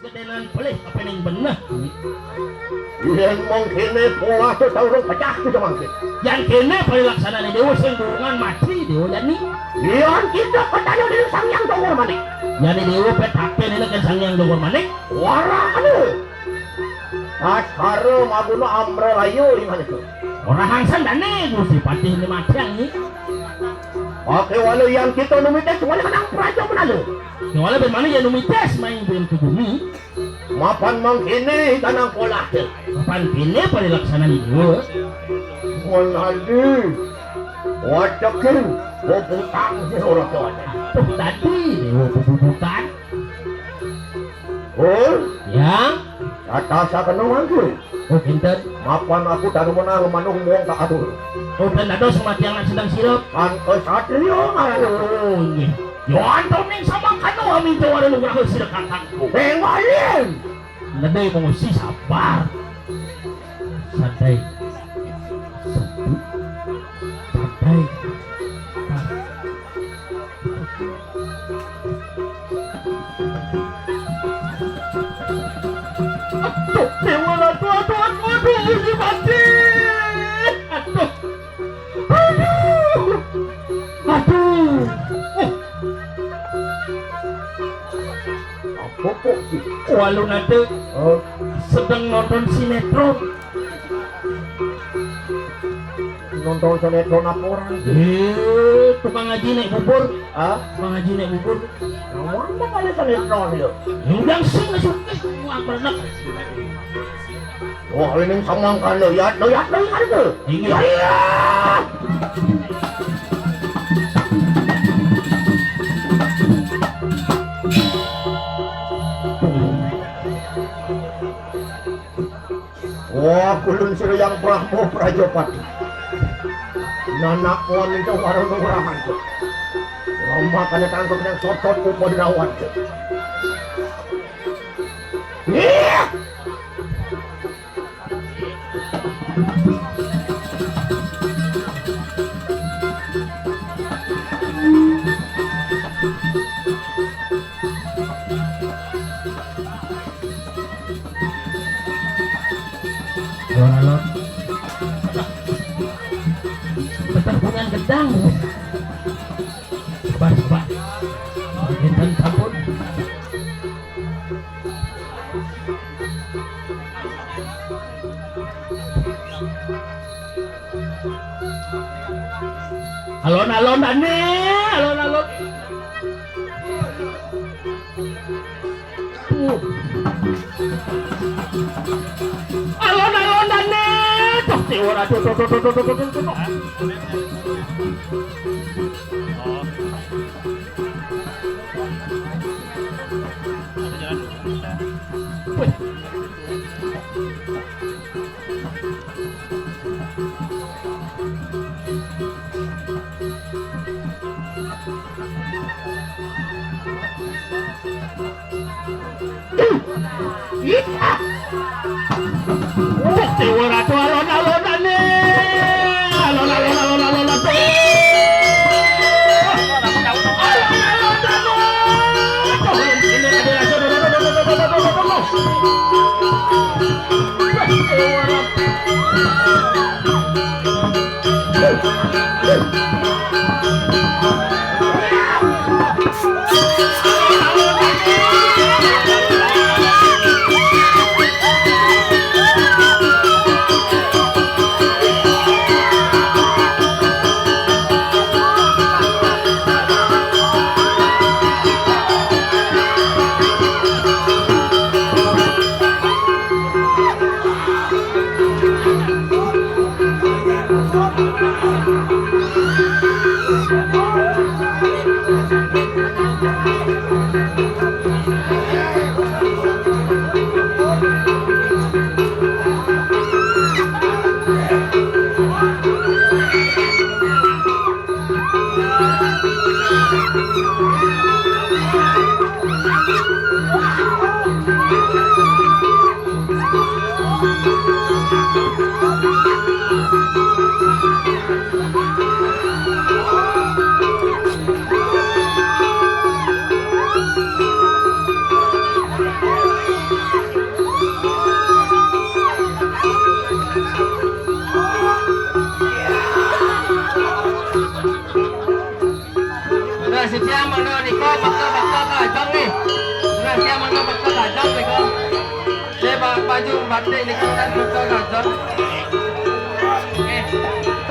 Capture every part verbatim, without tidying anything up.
Gedénan pelih kapéning beneh. Yén mangkéné polah to saurung pecah to mangké. Yan kéné parilaksanané déwa sing durungan mati déwa jani. Yan kita ketanya di Sang Hyang Dongor Manik. Jani déwa petaken ini ke Sang Hyang Dongor Manik. Wara anu. Askara maguna amra layu di mana itu? Ora hangsan dane Gusti Patih ini mati yang ini. Oke, walau yang kita numitis wali kenang praja menalu. Wala ben maneh ya numitis main ben ke bumi. Mapan mangkene tanang polah. Mapan kene parilaksanané déwa. Monadi. Wacekin. Bubutang sing ora tuane. Tuh tadi déwa bubutan. Oh, ya. Kata sakeno mangke. Oh, kinten. Mapan aku daru menang manung wong tak atur. Oh, dan dados mati anak sedang sirep. Kan kesatria ngaran. Oh, nggih. Yo antoning samangkana aminta wara nugraha sira kakangku. Bengolin. Nedai mengungsi sabar. Santai. Santai. Santai. Aduh, Dewa Ratu, aduh, aduh, aduh, Gusti Patih. Aduh. Aduh. Aduh. Eh. Apa kok sih? Walu nate. Oh. Sedang nonton sinetron. Nonton sinetron apa orang? Eh, tukang ngaji nek bubur. Hah? Tukang ngaji nek bubur. Ngomong apa kali sinetron ya? Undang sing suka semua pernah. Wah, ini sama kan lo ya, lo ya, lo ya, lo. Iya. Iya. Wah, kulun sira yang Brahma Prajapati. Nanak wan itu warung nurahan tuh. Lomba kena tangkap yang sotot kupo dirawan tuh. Iya. Alon-alon. Beterpungan gedang. Sabar, sabar. Kinten sampun. Alon-alon dane, alon-alon. Alon-alon dane. Tuh, tiwara, tuh, tuh, tuh. Wih. Iya. Wah, Déwa Ratu alon-alonane. Alon-alon, alon-alon, alon. Alon-alon, alon. Ko bakal, bakal ka ajang nih. Nah, sia mangga bakal ka ajang nih, ko. Sia ba-, baju batik nih, ko, kan bakal ka ajang. Oke.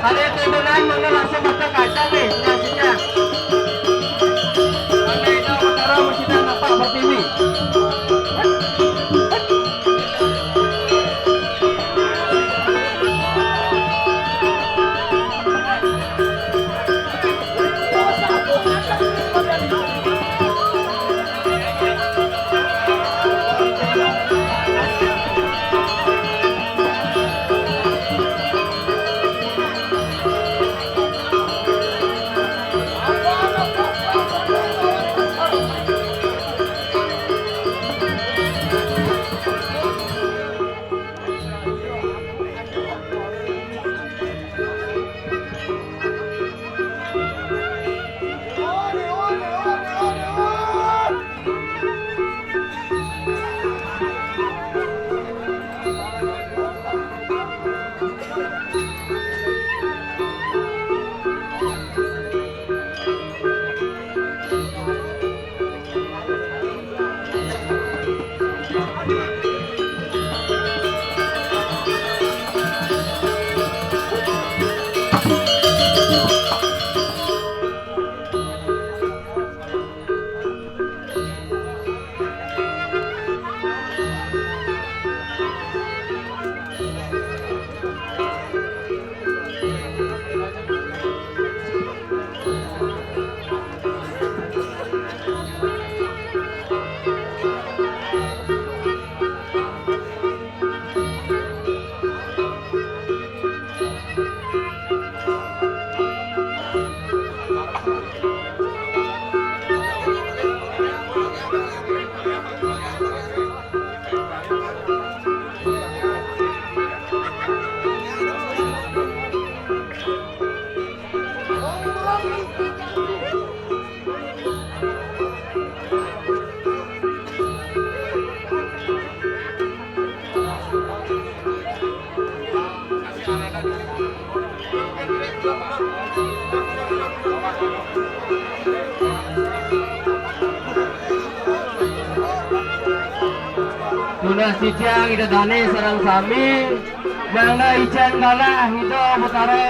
Sadaya tuntunan mangga langsung bakal ka ajang nih, selanjutnya. Mangga Ida Betara Musida Napak Pertiwi. Tunas cicing Ida Dani sareng sami, mangga ican galah Ida Betara.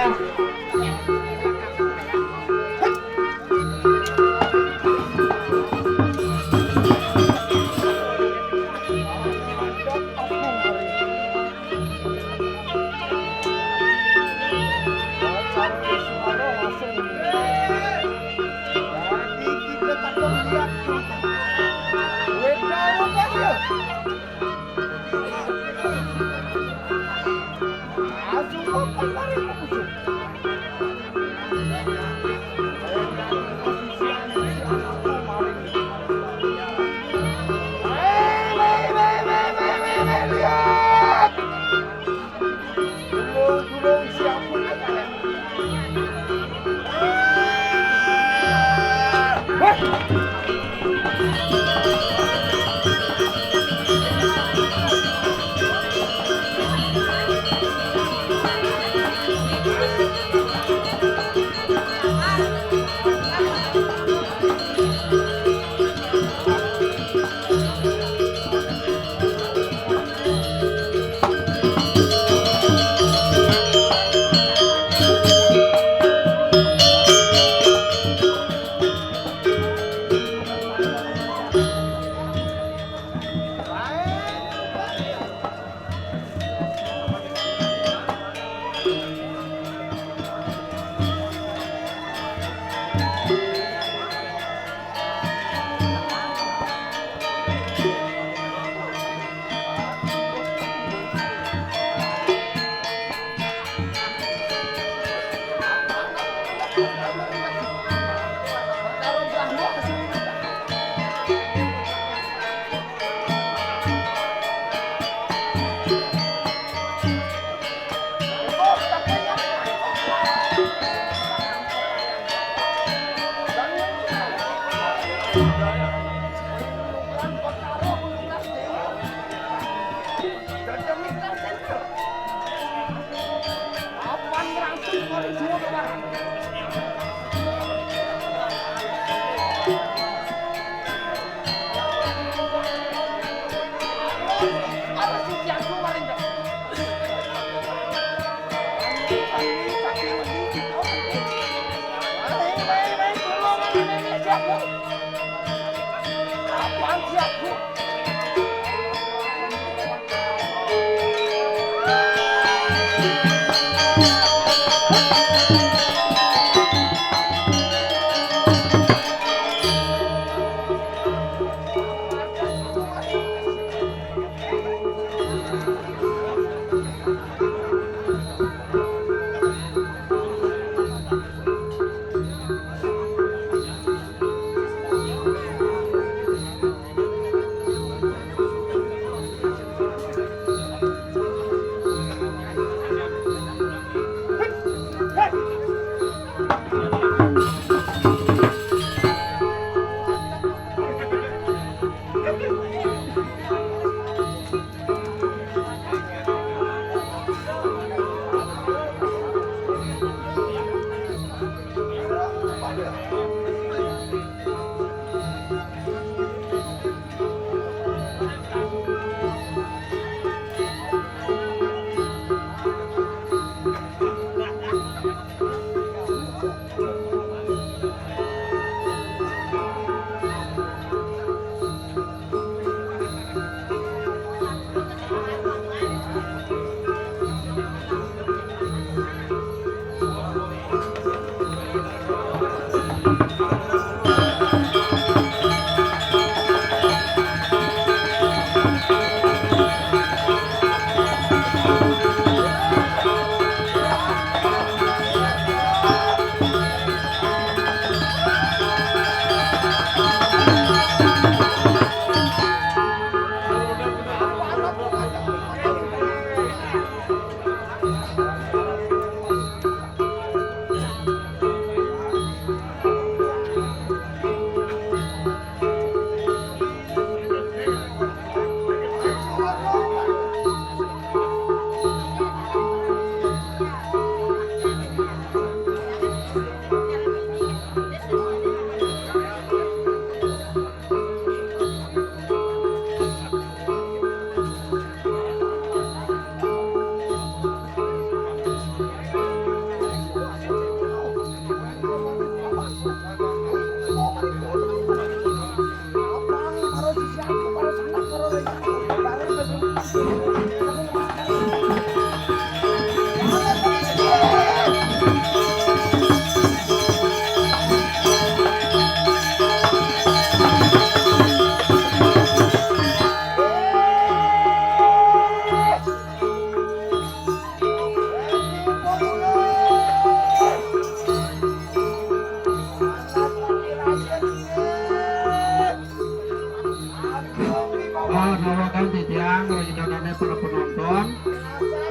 Mawakan titiang, ring dangané para penonton.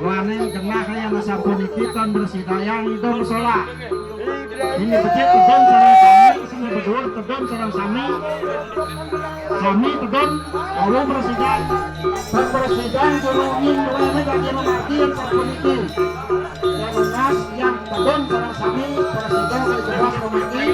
Waning genah yang sapuniki tan prasida yang dong solah. Ini becik tedun sareng sami, sing bedur tedun sareng sami. Sami tedun, alu prasida. Tan prasida juru ngin duwéné dadi mamargi yang sapuniki. Yang lunas, yang tedun sareng sami, prasida kaya jelas mamargi.